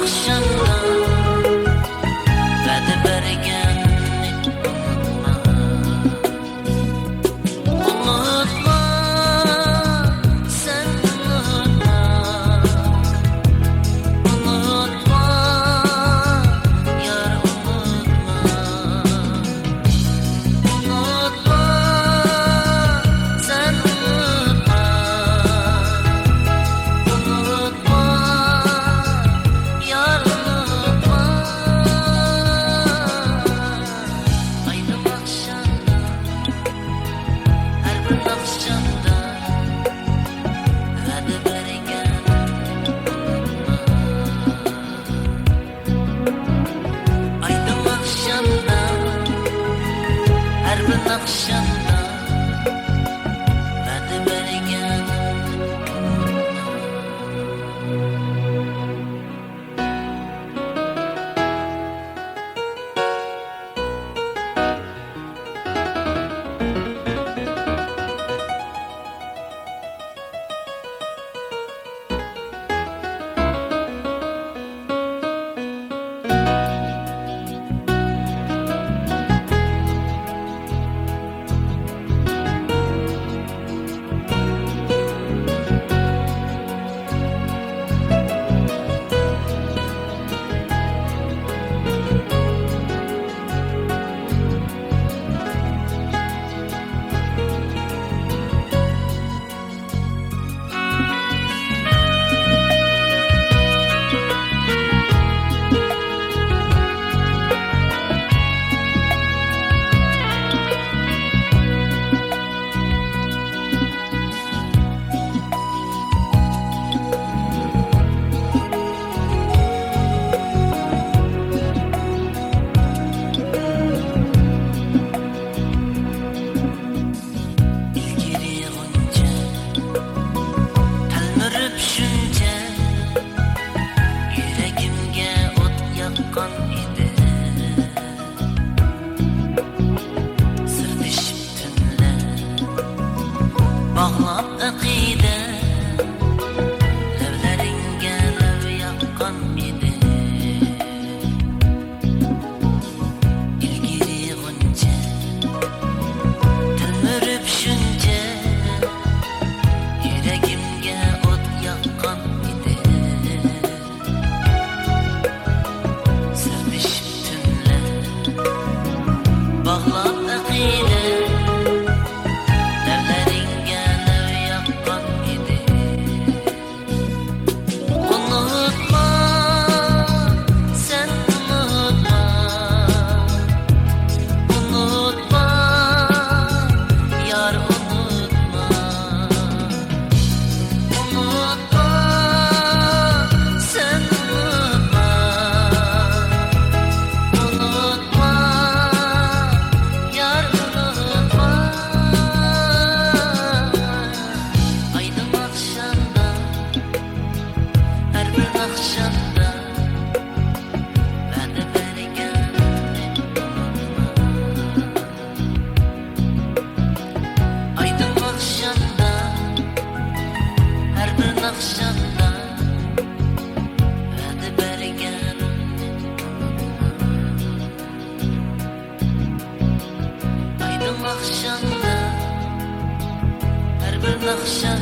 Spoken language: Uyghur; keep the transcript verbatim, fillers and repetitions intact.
ئاخشامدا ۋەدە بەرگەننى ئۇنتۇما. ئۇنتۇما، سەن ئۇنتۇما. ئۇنتۇما، يار ئۇنتۇما. ئۇنتۇما، سەن ئۇنتۇما. ئۇنتۇما، يار ئۇنتۇما. ئايدىڭ ئاخشامدا، ھەر بىر ناخشامدا ۋەدە بەرگەن ئۇنتۇما. ئايدىڭ ئاخشامدا، ھەر بىر ناخشامدا ۋەدە بەرگەن. ئىلگىرى غۇنچە، تەلمۈرۈپ شۇنچە، يۈرىكىمگە ئوت ياققان ئىدى. سىردىشىپ تۈنلەر، باغلاپ ئەقىدە، لەۋلىرىڭگە لەۋ ياققان ئىدى. ئىلگىرى غۇنچە، تەلمۈرۈپ شۇنچە، يۈرىكىمگە ئوت ياققان ئىدى. سىردىشىپ تۈنلەر، باغلاپ ئەقىدە، لەۋلىرىڭگە لەۋ ياققان ئىدى. ئۇنتۇما، سەن ئۇنتۇما. ئۇنتۇما، يار ئۇنتۇما. ئۇنتۇما، سەن ئۇنتۇما. ئۇنتۇما، يار ئۇنتۇما. ئايدىڭ ئاخشامدا، ھەر بىر ناخشامدا ۋەدە بەرگەننى ئۇنتۇما. ئايدىڭ ئاخشامدا، ھەر بىر ناخشامدا ۋەدە بەرگەننى ئۇنتۇما. ئايدىڭ ئاخشامدا، ھەر بىر ناخشام